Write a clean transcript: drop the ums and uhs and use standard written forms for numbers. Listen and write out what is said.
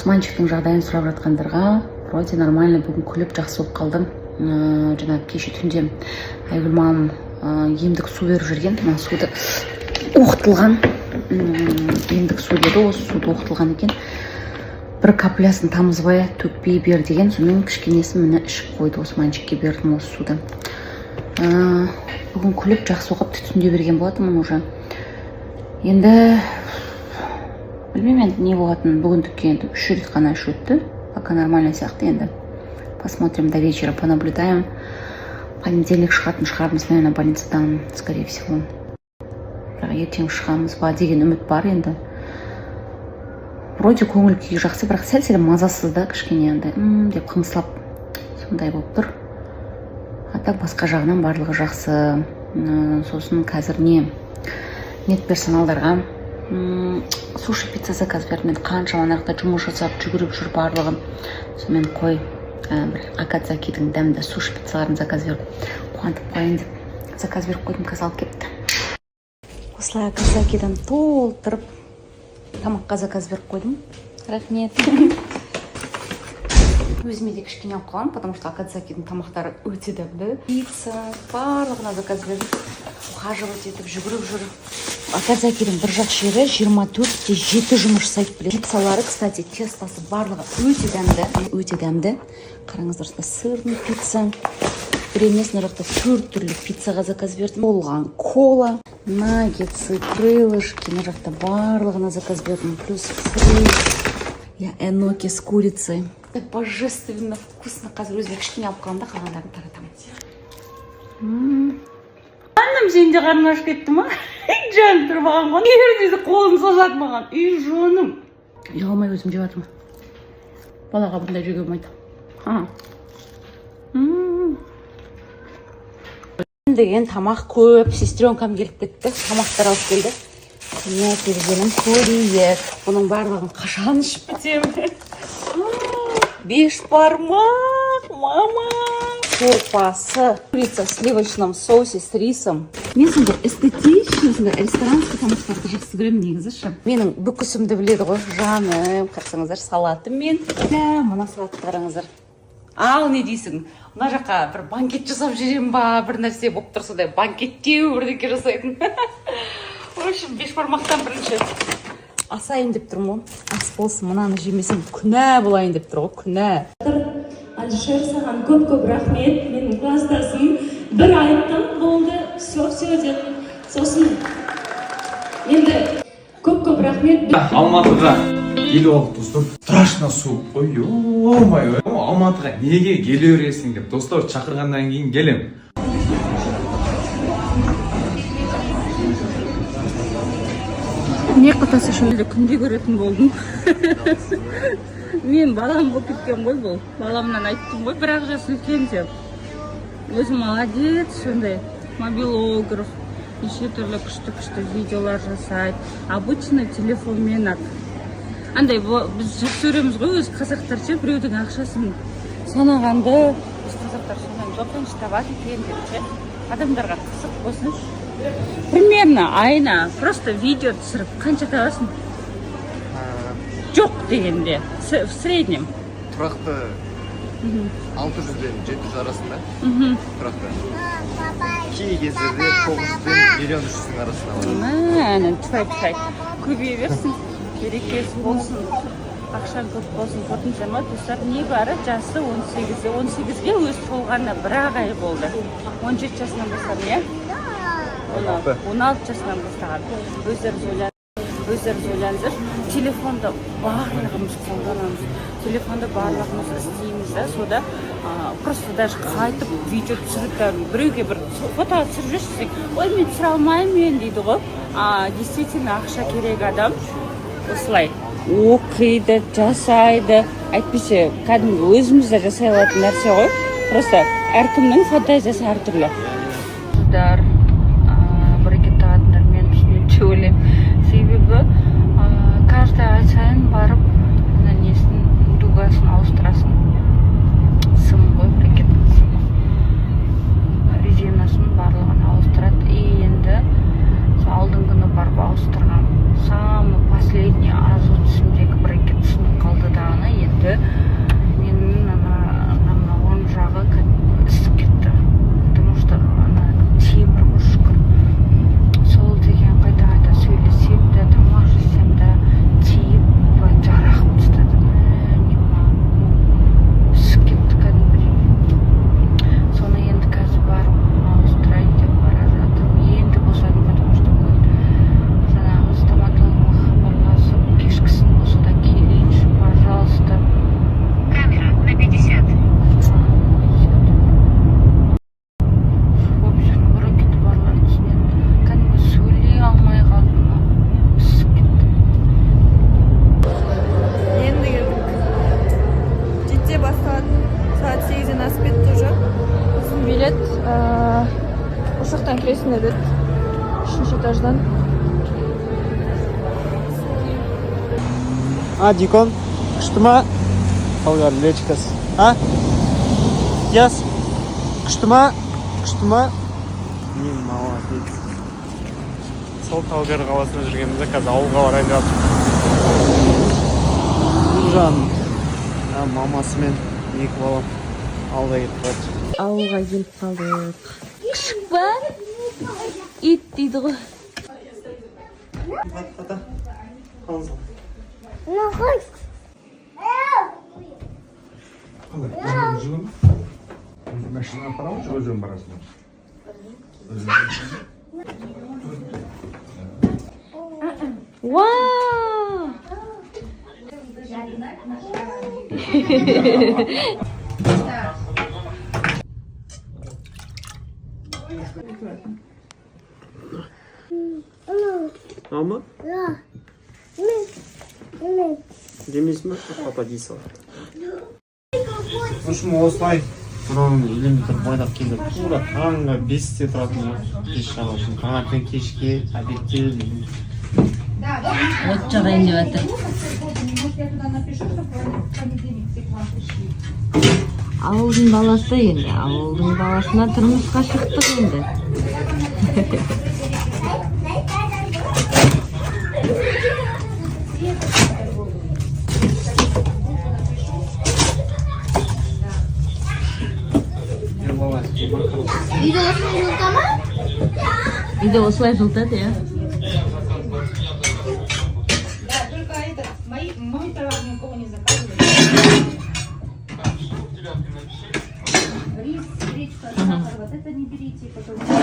Османчиктің жағдайын сұрап жатқандарға, вроде нормально, бүгін күліп, жақсы болып қалды. Жаңағы кеше түнде Айгүл мамам емдік су беріп жүрген. Мына суды оқытылған, емдік су деді, осы суды оқытылған екен. Бір каплясын тамызбай, төкпей бер деген. Сонымен кішкенесін, міне, ішіп қойды. Османчикке бердім осы суды. Бүгін күліп, жақсы оқып, түнде берген болатынмын уже. Енді білмеймін енді не болатынын. Бүгіндікке енді үш рет қана ішіп өтті, пока нормально сияқты. Енді посмотрим, до вечера понаблюдаем. Понедельник шығатын шығармыз, наверное, больницадан, скорее всего. Бірақ ертең шығамыз ба деген үміт бар. Енді вроде көңіл күйі жақсы, бірақ сәл сәл мазасыз да, кішкене андай «М» деп қыңсылап, сондай болып тұр. А так басқа жағынан барлығы жақсы. Сосын қазір не, медперсоналдарға суши пицца заказ бердім. Енді қаншама ана жақта жұмыс жасап, жүгіріп жүр барлығы. Сонымен қой, бір Акадзакидің дәмді суши пиццаларын заказ беріп, қуантып қояйын деп заказ беріп қойдым. Қазір алып келіпті. Осылай Акадзакидан толтырып тамаққа заказ беріп қойдым. Рахмет. Өзіме де кішкене алып қаламын, потому что Акадзакидің тамақтары өте дәмді. Пицца, барлығына заказ бердім. Ухаживать етіп, жүгіріп жүр. Акадзакидің бір жақсы жері, 24 те 7 жұмыс жасайды, білесіз. Пиццалары, кстати, тестосы, барлығы өте дәмді, өте дәмді. Қараңыздар, осындай сырный пицца бір емес, мына жақта төрт түрлі пиццаға заказ бердім. Болған кола, наггетсы, крылышки, мына жақта барлығына заказ бердім, плюс фри. Я эноки с курицей. Это божественно вкусно. Қазір өзіме кішкене алып қаламын да, қалғандарын таратамын. Жаным, сен де қарның ашып кетті ма? Жаным, тұрмаған ғой. Егер десе, қолын созады маған. Үй, жаным. Ұялмай өзім жеп жатырмын. Балаға бұндай жеуге болмайды. А. Деген тамақ көп. Сестренкам келіп кетті, тамақтар алып келді. Не әкелгенін көрейік. Бұның барлығын қашан ішіп бітемін? Бешбармақ, мама сорпасы, курица в сливочном соусе с рисом. Мен сондай эстетичный, сондай ресторанский тамақтарды жақсы көремін негізі ше. Менің бүкісімді біледі ғой жаным. Қарасаңыздар, салатымен да. Мына салатты қараңыздар. Ал не дейсің? Мына жаққа бір банкет жасап жіберемін ба, бір нәрсе болып тұр, сондай банкеттеу бірдеңке жасайтын. В общем, бешбармақтан бірінші асайын деп тұрмын ғой. Ас болсын, мынаны жемесем, күнә болайын деп тұр ғой, күнә. Алишер, саған көп көп рахмет. Менің класстасым, бір айттым, болды, все, все деп. Сосын енді көп көп рахмет. Алматыға келіп алдық, достар. Страшно суық қой, ё-моё. Алматыға неге келе бересің деп достар шақырғаннан кейін келем. Не құтасы үшін күнде көретін болдым. Мен балам болып кеткен ғой бұл. Баламнан айттым ғой, бір ақ жас үлкен деп. Өзі молодец, сондай мобилограф, неше түрлі күшті күшті видеолар жасайды. Обычный телефонмен ақ андай. Біз жақсы көреміз ғой өзі, қазақтар ше, біреудің ақшасын санағанды. Біз, қазақтар, сондаймыз ғой, қанша табады екен деп ше. Адамдарға қызық болсыншы. Примерно айына просто видео түсіріп қанша табасың, жоқ дегенде, в среднем? Тұрақты 600 бен 700 арасында. Тұрақты. Кей кездерде 900 бен 1 300 000 арасында болады. Әне, тфәй, тфәй, көбейе берсін, берекесі болсын, ақшаң көп болсын. Көрдіңіздер ма, достар, небәрі жасы 18-де. 18-ге өзі толғанына бір ақ ай болды. 17 жасынан бастадым, иә, 16 жасынан бастаған. Өздеріңіз ойлаңыздар, телефонды барлығымыз қолданамыз, телефонды барлығымыз істейміз да. Сода просто даже қайтып видео түсіріп та, біреуге бір фото түсіріп жіберші десең, «Ой, мен түсіре алмаймын мен» дейді ғой. А действительно ақша керек адам осылай оқиды, жасайды. Әйтпесе кәдімгі өзіміз де жасай алатын нәрсе ғой, просто әркімнің фантазиясы әртүрлі. Қыздар, брекет тағатындар мені түсінеді деп ойлаймын, себебі каждый ай сайын барып, ана несін, дугасын ауыстырасың. Сым ғой, брекеттің сымы, резинасын, барлығын ауыстырады. И енді сол алдыңғы күні барып ауыстырғанмын. Самый последний азу тісімдегі брекет сынып қалды дағы. Енді менің ана мына оң жағы кәдімгі ісіп кетті, потому что ана темір ғой, шүкір. Сол деген қайта қайта сөйлесем де, тамақ жесем де, тиіп, былай жара қылып тастады. Не могу, ісіп кетті кәдімгідей. Соны енді қазір барып ауыстырайын деп бара жатырмын. Енді босадым, потому что бүгін жаңағы стоматологыма хабарласып, кешкісін болса да келейінші, пожалуйста. Камера на 50. В общем, брекеті барлардың үстінен кәдімгі сөйлей алмай қалдым, ісіп кетті. Енді келдік. 7-де басталады. Сағат 8-ден асып кетті уже. Біздің билет осы жақтан кіресіңдер деді. Үшінші этаждан. А, Дикон, күшті ма? Талғар лечкасы. А? Яс, күшті ма? Күшті ма? Не, молодец. Сол Талғар қаласында жүргенімізде, қазір ауылға барайын деп жатырмыз. Нұржан, а, мамасымен екі балам алда кетіп жатыр. Ауылға келіп қалдық. Күшік па? Ит дейді ғой. Ата, қалыңыз. Қалай, жылы ма? Өзің машинаға апарамын, жоқ, өзің барасың ба? Өзің. Вау! Ама? Жемейсің ба? Папа жей салады. В общем, осылай бұрын үйленбей тұрып байлап келді. Тура таңғы 5-те тұратын ғой. Кеш жаға үшін. Таңертең, кешке, обедте. От жағайын деп жатыр. Я туда напишу, чтобы в понедельник все к вам пришли. Ауылдың баласы енді, ауылдың баласына тұрмысқа шықтық енді. Үйде осылай жылыта ма? Үйде осылай жылытады, иә. Да, только этот, мой товар ни у кого не заказывали. Рис, гречка, сахар, вот это не берите, потому что